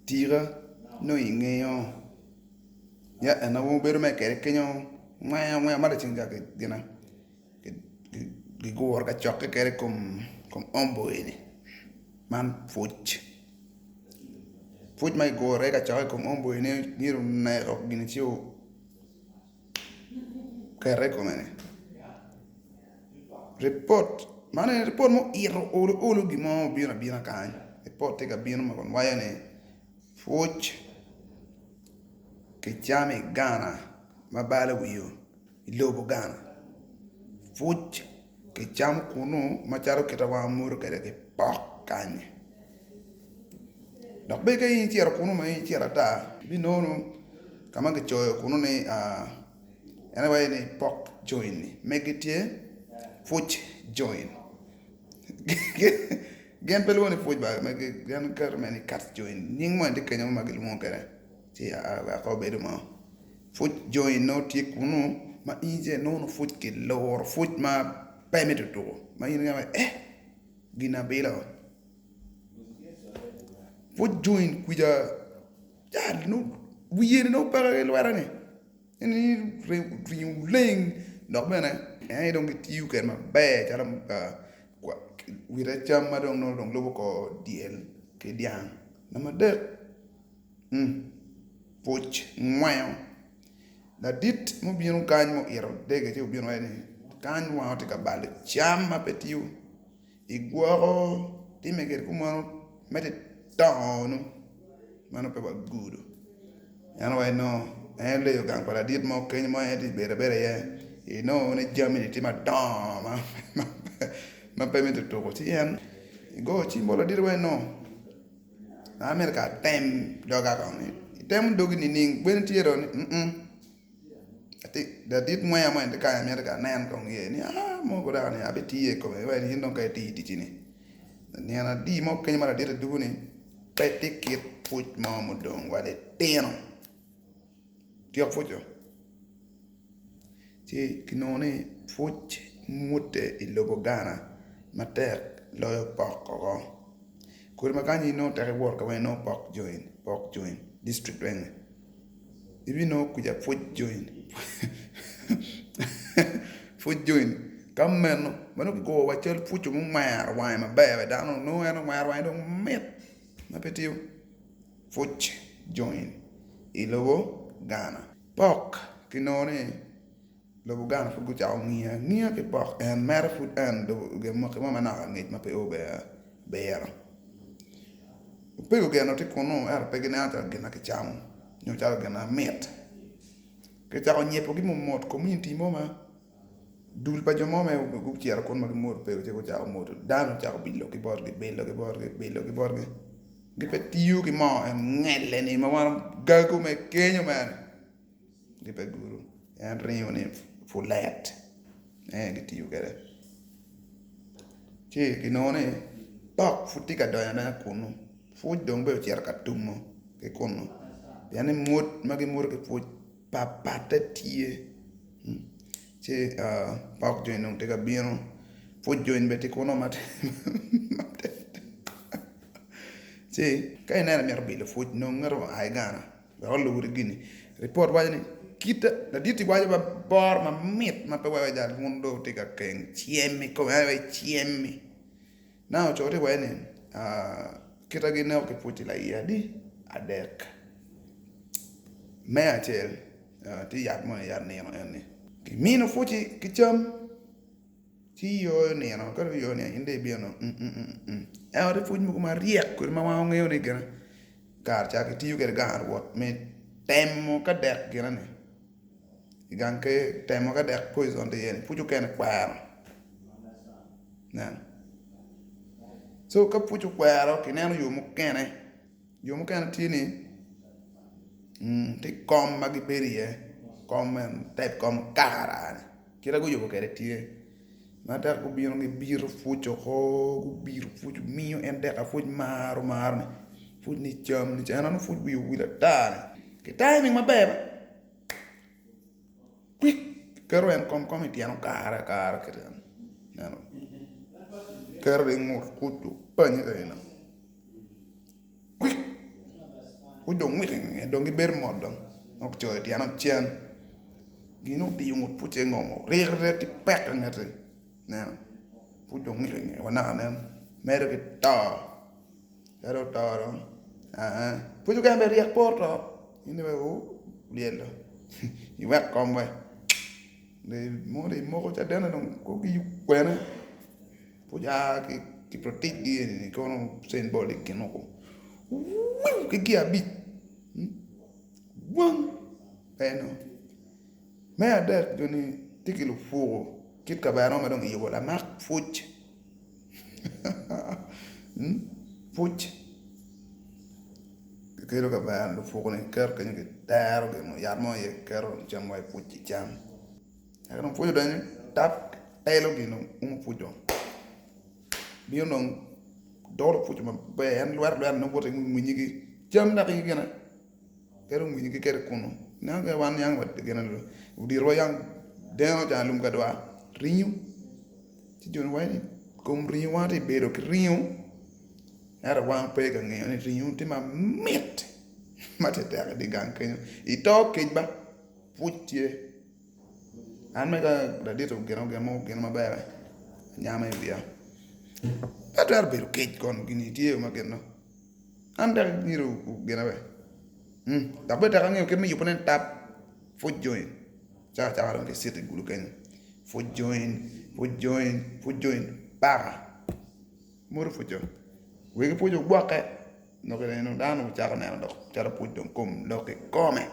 Tika nongo ingeyo ya en aye wubedo mere kwede kenyo ngweo ngweo ma lacen ca gine giguro kacokke kwede i kom ombo eni man pwoc pwoc ma kiguro iye kacokke i kom ombo eni myero oneko gin ci okete i kome ni ripot man eni ripot ma oito olo olo gin mo obino abina kany ripot tye ka bino ma kun waco ni pwoc kicamo i gana ma balo wiyo i lobo Gana pud kicamo kunu macalo kit ma wan wamoto kwede ki pok kany dok bene ka in icito kunu ma in icito ata ibinongo ka ma kicoyo kunu ni en aye waco ni pok join megi tye pwuc join gin pe lwongo ni pwuc ba gin giketo mere ni cat join nying moni tye kenyo ma gilwongo kwede ci weko obedo mo. Pwuc join nongo tye kunu ma in ce inongo pwuc kiluro pwuc ma pe me tutuko ma in ineno eh gin abila pwuc join kwica cal nongo wiye ni nongo peke ki lwete ni en ringo leng dok bene en aye dong gitiyo kwede maber calo wite cam ma dong nongo dong lubo kor dyel ki dyang namba adek. Pwuc ngweyo ladit mubino kany ma oito dege ci obino waco ni kany wanga tye ka balo cam ma pe tiyo igwoko time kwede kumeno mere itongo meno pe wagudo en owaco ni nongo en oleyo gang pa ladit mo kenyo ma en tye ka bedo abeda iye inongo ni jami-ni tye madongo ma pe mito tuko ci en ogoyo cim bot ladit waci nongo An amito ka atem doga kong ni itemo dogi nining bene tye do ni ladit ngweya mo eni tye kany amito ka anen kong iye ni aa mogo dako ni abitiyo i kome wek in dong ka itiyo ticci ni nino adi mo kenyo ma ladit odwogo ni pe tye kit pwuc mo mudong wa litino. Tyeko pwocco ci kinongo ni pwoc mwote i lobo Gana matek loyo pok oko kodi ma kany inongo tek iwot ka weng inongo pok join pok join dictrict weng ibinongo kuca pwoc join pwoc join ka meno ma nongo kigoyo wa cal pwoco mungwero wange maber wa dano nongo en ongwero wange dong mit ma pe tiyo. Pwuc join i lobo Gana. Pok kinongo ni lobo Gana pud gucako ngiyo angiya ki pok en mere pud en mwaki mo manok angec ma pe o bene abiro. Opego gin onongo tye kunu ento pe gineno calo gin ma kicamo nyo calo gin ma mit. Kicako nyebogi mot komuniti mo ma Dul pa jo mo ma gucito kunu ma gimodo pego ci gucako modo dano ocako bilo ki botgi bilo ki botgi bilo ki botgi gipe tiyo ki moo en ngele ni ma wan gago me kenyo mere gipe gudo en ringo ni pulet en aye gitiyo kwede ci ginongo ni pok pud tye ka donyo adonya kunu pwuc dong bene ocito ka tumo ki kunu pien ni mwod ma gimwodo ki pwuc Papatte tye ci pok joni dong tye ka bino pud joni bene tye kunu matek ci ka ineno imito bilo pwod nong ngat oa ki gana wek oluri gini ripot waco ni kite ladit-ti waco boro mamit ma pe weko jal wun dong wutye ka keng cem i kome en aye cem-mi. Nanga ocoyo tye waci ni kite gineko ki pwod tye laiye adi? Adek. Me acel tye yat moni yat nino eni kimino pwocci ki cam ci iyoyo nino ka dong iyoyo nino in dong ibino ento tye pwoc mogo maryek kwede ma wan wangeyo ni gine kare ca kitiyo kwede gang rwot me temo ka dek gine ni i gang ker temo ka dek poison tye iye ni pwuc okene kwero nen co ka pwuc okwero kineno yo mukene yo mukene tye ni tye kom ma gibedo iye kom me type kom kakara kit ma guyubo kwede tye ma dok gubino gibito pwuc oko gubito pwuc miyo en dek pwuc maro maro ni pwuc ni cam ni cam ento pwuc wiye owil ata ni ki timing maber. Kwik keto en kom kom i tyen okare akara kit eno ineno keto dong ingut kuc opanyi ka eno. Pud dong wiki dong gibedo mot dong ma ocoyo tyene cen gin odiyo ngut pucce i ngom orite ki pek i ngete ineno pud dong wiki wa naka nen medo ki to ka dong oto dong aa pud mukene bene ryek pe oto in dong olyelo iwek kom wek mono dong imoko cadene dong kwene. Pud a ki proticgi eni kono cen bol i kin woko wiu ki gia abic wang eno. Me adek joni tye ki lupuko kit kabera mo ma dong kiyubo lamak pwuc pwuc kikelo kabera lupuko ni kiketo kenyo kitero gin mo yat mo aye kiketo cam wa i pwuc ci cam. Eka dong pwuc odonyo tap telo gin umo pwuc dong bino dong dolo pwuc maber en lwet alweta nongo woto ki ngwinyi ki cam dok ki gine kadi ongwinyi ki kede kunu ineno kadi wan niang gine oditowa yang deno ca lum ka dwar ringo ci joni waco ni kom ringo wan tye ka bedo ki ringo ento wan pe ka ngeyo ni ringo tye mamit ma tetek i dye gang kenyo ito kec ba. Pwuc tye an mega ladit ogeno gin mo gin maber anyama i wiya pe atwero bedo kec kon gini tye ma gino an tek myero ogena be dok bene tek angeyo kit me yubone tap pwuc join cako acaka dong ki cito i gudo kenyo pwuc join pwuc join pwuc join paka modo pwuco wegi pwuc ogwokke. Dok eno dano ocako neno dok calo pud dong kom lok kikome.